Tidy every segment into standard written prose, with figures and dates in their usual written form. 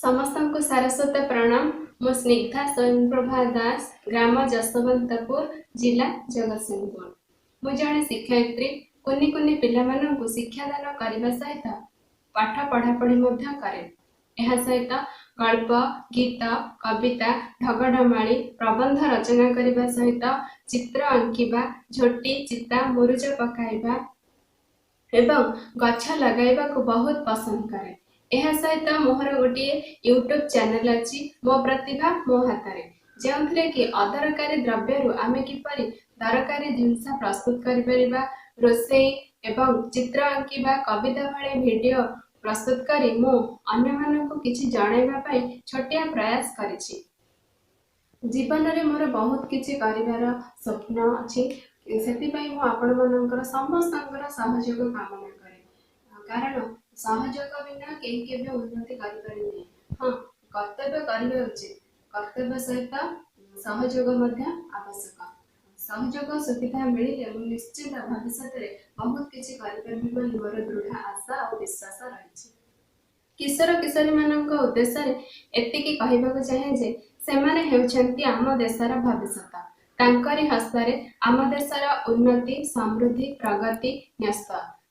ସମସ୍ତଙ୍କୁ ସାରସ୍ୱତ ପ୍ରଣାମ। ମୁଁ ସ୍ନିଗ୍ଧା ସ୍ୱୟଂପ୍ରଭା ଦାସ, ଗ୍ରାମ ଯଶୋବନ୍ତପୁର, ଜିଲ୍ଲା ଜଗତସିଂହପୁର। ମୁଁ ଜଣେ ଶିକ୍ଷୟିତ୍ରୀ। କୁନି କୁନି ପିଲାମାନଙ୍କୁ ଶିକ୍ଷାଦାନ କରିବା ସହିତ ପାଠ ପଢ଼ାପଢ଼ି ମଧ୍ୟ କରେ। ଏହା ସହିତ ଗଳ୍ପ, ଗୀତ, କବିତା, ଢଗଢ଼ମାଳି, ପ୍ରବନ୍ଧ ରଚନା କରିବା ସହିତ ଚିତ୍ର ଆଙ୍କିବା, ଝୋଟି ଚିତା ମୁରୁଜ ପକାଇବା ଏବଂ ଗଛ ଲଗାଇବାକୁ ବହୁତ ପସନ୍ଦ କରେ। ଏହା ସହିତ ମୋର ଗୋଟିଏ ୟୁଟ୍ୟୁବ୍ ଚ୍ୟାନେଲ୍ ଅଛି, ମୋ ପ୍ରତିଭା ମୋ ହାତରେ, ଯେଉଁଥିରେ କି ଅଦରକାରୀ ଦ୍ରବ୍ୟରୁ ଆମେ କିପରି ଦରକାରୀ ଜିନିଷ ପ୍ରସ୍ତୁତ କରିପାରିବା, ରୋଷେଇ ଏବଂ ଚିତ୍ର ଆଙ୍କିବା, କବିତା ଭଳି ଭିଡ଼ିଓ ପ୍ରସ୍ତୁତ କରି ମୁଁ ଅନ୍ୟମାନଙ୍କୁ କିଛି ଜଣାଇବା ପାଇଁ ଛୋଟିଆ ପ୍ରୟାସ କରିଛି। ଜୀବନରେ ମୋର ବହୁତ କିଛି କରିବାର ସ୍ୱପ୍ନ ଅଛି। ସେଥିପାଇଁ ମୁଁ ଆପଣମାନଙ୍କର ସମସ୍ତଙ୍କର ସହଯୋଗ କାମନା କରେ, କାରଣ ସହଯୋଗ ବିନା କେହି କେବେ ଉନ୍ନତି କରିପାରିବେନି। ହଁ, କର୍ତ୍ତବ୍ୟ କରିବା ଉଚିତ, କର୍ତ୍ତବ୍ୟ ସହିତ ସହଯୋଗ ମଧ୍ୟ ଆବଶ୍ୟକ। ସହଯୋଗ ସୁବିଧା ମିଳିଲେ ମୁଁ ନିଶ୍ଚିତ ଭବିଷ୍ୟତରେ ବହୁତ କିଛି କରିପାରିବି ବୋଲି ମୋର ଦୃଢ଼ ଆଶା ଆଉ ବିଶ୍ୱାସ ରହିଛି। କିଶୋର କିଶୋରୀମାନଙ୍କ ଉଦ୍ଦେଶ୍ୟରେ ଏତିକି କହିବାକୁ ଚାହେଁ ଯେ ସେମାନେ ହେଉଛନ୍ତି ଆମ ଦେଶର ଭବିଷ୍ୟତ। ତାଙ୍କରି ହସ୍ତରେ ଆମ ଦେଶର ଉନ୍ନତି, ସମୃଦ୍ଧି, ପ୍ରଗତି ନ୍ୟସ୍ତ।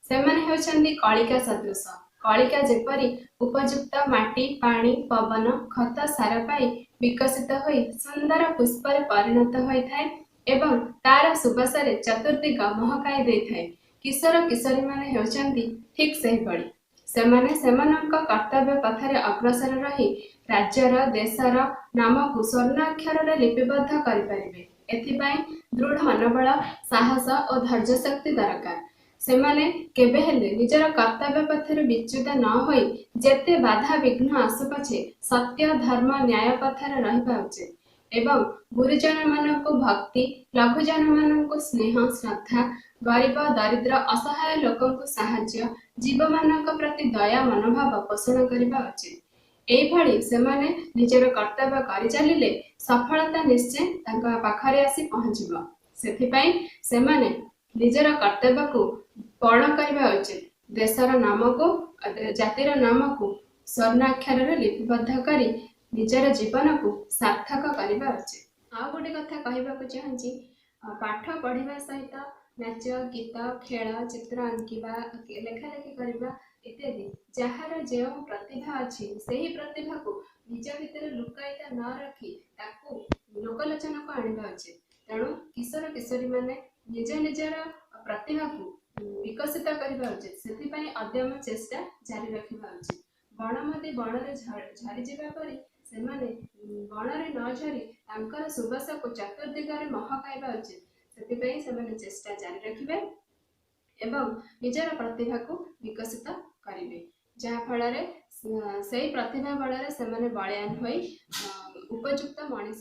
ସେମାନେ ହେଉଛନ୍ତି କଳିକା ସଦୃଶ। କଳିକା ଯେପରି ଉପଯୁକ୍ତ ମାଟି, ପାଣି, ପବନ, ଖତ, ସାର ପାଇ ବିକଶିତ ହୋଇ ସୁନ୍ଦର ପୁଷ୍ପରେ ପରିଣତ ହୋଇଥାଏ ଏବଂ ତାର ସୁବାସରେ ଚତୁର୍ଦିଗ ମହକାଇ ଦେଇଥାଏ, କିଶୋର କିଶୋରୀମାନେ ହେଉଛନ୍ତି ଠିକ୍ ସେହିଭଳି। ସେମାନେ ସେମାନଙ୍କ କର୍ତ୍ତବ୍ୟ ପଥରେ ଅଗ୍ରସର ରହି ରାଜ୍ୟର, ଦେଶର ନାମକୁ ସ୍ୱର୍ଣ୍ଣାକ୍ଷରରେ ଲିପିବଦ୍ଧ କରିପାରିବେ। ଏଥିପାଇଁ ଦୃଢ଼ ମନୋବଳ, ସାହସ ଓ ଧୈର୍ଯ୍ୟ ଶକ୍ତି ଦରକାର। ସେମାନେ କେବେ ହେଲେ ନିଜର କର୍ତ୍ତବ୍ୟ ପଥରୁ ବିଚ୍ୟୁତ ନ ହୋଇ ଯେତେ ବାଧା ବିଘ୍ନ ଆସୁ ପଛେ ସତ୍ୟ, ଧର୍ମ, ନ୍ୟାୟ ପଥରେ ରହିବା ଉଚିତ ଏବଂ ଗୁରୁଜନମାନଙ୍କୁ ଭକ୍ତି, ଲଘୁଜନମାନଙ୍କୁ ସ୍ନେହ ଶ୍ରଦ୍ଧା, ଗରିବ, ଦରିଦ୍ର, ଅସହାୟ ଲୋକଙ୍କୁ ସାହାଯ୍ୟ, ଜୀବମାନଙ୍କ ପ୍ରତି ଦୟା ମନୋଭାବ ପୋଷଣ କରିବା ଉଚିତ। ଏଇଭଳି ସେମାନେ ନିଜର କର୍ତ୍ତବ୍ୟ କରିଚାଲିଲେ ସଫଳତା ନିଶ୍ଚୟ ତାଙ୍କ ପାଖରେ ଆସି ପହଞ୍ଚିବ। ସେଥିପାଇଁ ସେମାନେ ନିଜର କର୍ତ୍ତବ୍ୟକୁ ପଣ କରିବା ଉଚିତ। ଦେଶର ନାମକୁ, ଜାତିର ନାମକୁ ସ୍ୱର୍ଣ୍ଣାକ୍ଷରରେ ଲିପିବଦ୍ଧ କରି ନିଜର ଜୀବନକୁ ସାର୍ଥକ କରିବା ଉଚିତ। ଆଉ ଗୋଟେ କଥା କହିବାକୁ ଚାହୁଁଛି, ପାଠ ପଢ଼ିବା ସହିତ ନାଚ, ଗୀତ, ଖେଳ, ଚିତ୍ର ଆଙ୍କିବା, ଲେଖାଲେଖି କରିବା ଇତ୍ୟାଦି, ଯାହାର ଯେଉଁ ପ୍ରତିଭା ଅଛି ସେହି ପ୍ରତିଭାକୁ ନିଜ ଭିତରେ ଲୁକାୟିତ ନ ରଖି ତାକୁ ଲୋକଲୋଚନକୁ ଆଣିବା ଉଚିତ। ତେଣୁ କିଶୋର କିଶୋରୀମାନେ ନିଜ ନିଜର ପ୍ରତିଭାକୁ ବିକଶିତ କରିବା ଉଚିତ। ସେଥିପାଇଁ ଅଦ୍ୟମ ଚେଷ୍ଟା ଜାରି ରଖିବା ଉଚିତ। ବଣମଦି ବଣରେ ଝରିଯିବା ପରି ସେମାନେ ବଣରେ ନ ଝରି ତାଙ୍କର ସୁବାସକୁ ଚତୁର୍ଦିଗରେ ମହକାଇବା ଉଚିତ। ସେଥିପାଇଁ ସେମାନେ ଚେଷ୍ଟା ଜାରି ରଖିବେ ଏବଂ ନିଜର ପ୍ରତିଭାକୁ ବିକଶିତ କରିବେ, ଯାହାଫଳରେ ସେଇ ପ୍ରତିଭା ବଳରେ ସେମାନେ ବଳୀୟାନ ହୋଇ ଉପଯୁକ୍ତ ମଣିଷ